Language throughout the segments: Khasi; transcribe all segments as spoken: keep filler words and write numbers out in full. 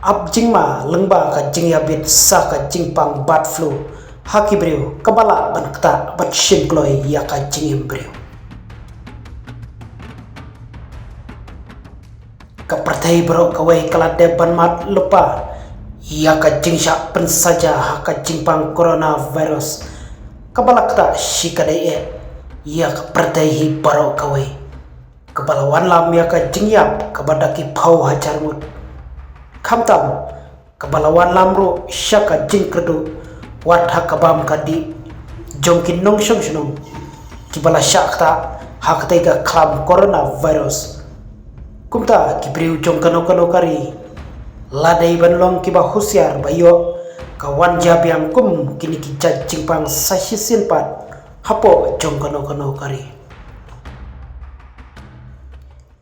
Ap jingma lyngba ka jingïabit sa ka jingpang bird flu ha ki briew kaba lah ban ktah ban shim kloi ïa ka jingim briew. Ka pyrthei baroh kawei ka la dep ban mad lypa ïa ka jingshah pynsaja ha ka jingpang coronavirus kaba la ktah shi ka dei eh ïa ka pyrthei hi baroh kawei, kaba la wanlam ïa ka jingïap kaba da ki phew hajar ngut. Khamtam, kaba la wanlam ruh sha ka jingkyrduh wat ha ka bam ka dih jong ki nongshong shnong kiba la shah ktah ha katei ka khlam coronavirus. Kumta ki briew jong kano kano ka ri la dei ban long kiba husiar ba ïoh ka wan ja biang kum kine ki jait jingpang sa shisien pat hapoh jong kano kano ka ri.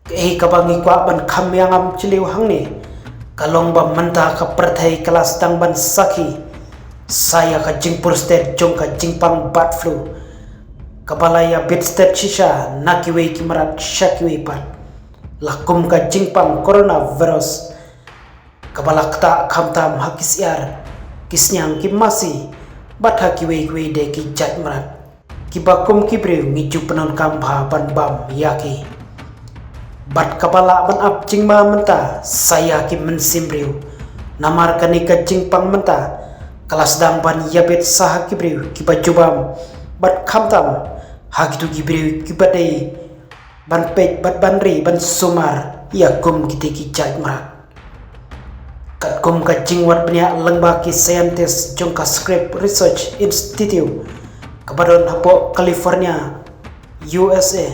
Kaei kaba ngi kwah ban kham ïa ngam shliew hangne ka long ba mynta ka pyrthei ka la sdang ban sakhi sa ïa ka jingpur stet jong ka jingpang bird flu kaba la ïabit stet shisha na kiwei ki mrad sha kiwei pat, la kum ka jingpang coronavirus kaba la ktah khamtam ha ki syiar, ki sniang, ki masi bad ha kiwei kiwei de ki jait mrad kiba kum ki briew ngi ju pyndonkam bha ban bam ïa ki. Bad kaba lah ban ap jingma mynta sa ïa ki mynsiem briew, namar kane ka jingpang mynta ka la sdang ban ïabit sa ha ki briew kiba ju bam bad khamtam ha kito ki briew kiba dei ban peit bad ban ri ban sumar ïa kum kite ki jait mrad. Katkum ka jingwad bniah lyngba ki scientist jong ka Scripps Research Institute kaba don hapoh California, U S A,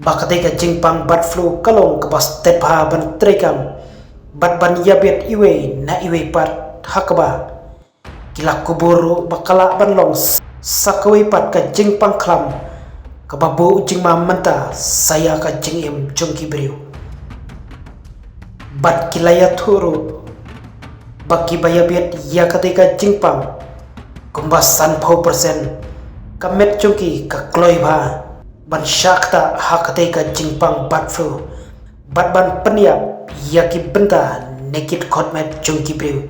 ba katei ka jingpang bird flu ka long kaba stet bha ban treikam bad ban ïabit iwei na iwei pat, ha kaba ki la kubur ruh ba ka lah ban long sa kawei pat ka jingpang khlam kaba buh jingma mynta sa ïa ka jingim jong ki briew. Bad ki la ïathuh ruh ba kiba ïabit ïa katei ka jingpang kumba sanphew percent ka met jong ki ka kloi bha ban shah ktah ha katei ka jingpang bird flu bad ban pynïap ïa ki bynta ne ki dkhot met jong ki briew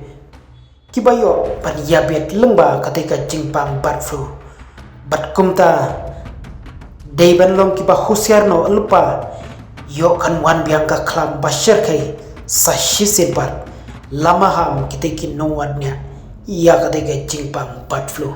kiba ïoh ban ïabit lyngba katei ka jingpang bird flu. Bad kumta dei ban long kiba husiar noh lypa, ïoh kan wan biang ka khlam ba shyrkhei sa shisien pat, la maham kite ki nongwad bniah ïa katei ka jingpang bird flu.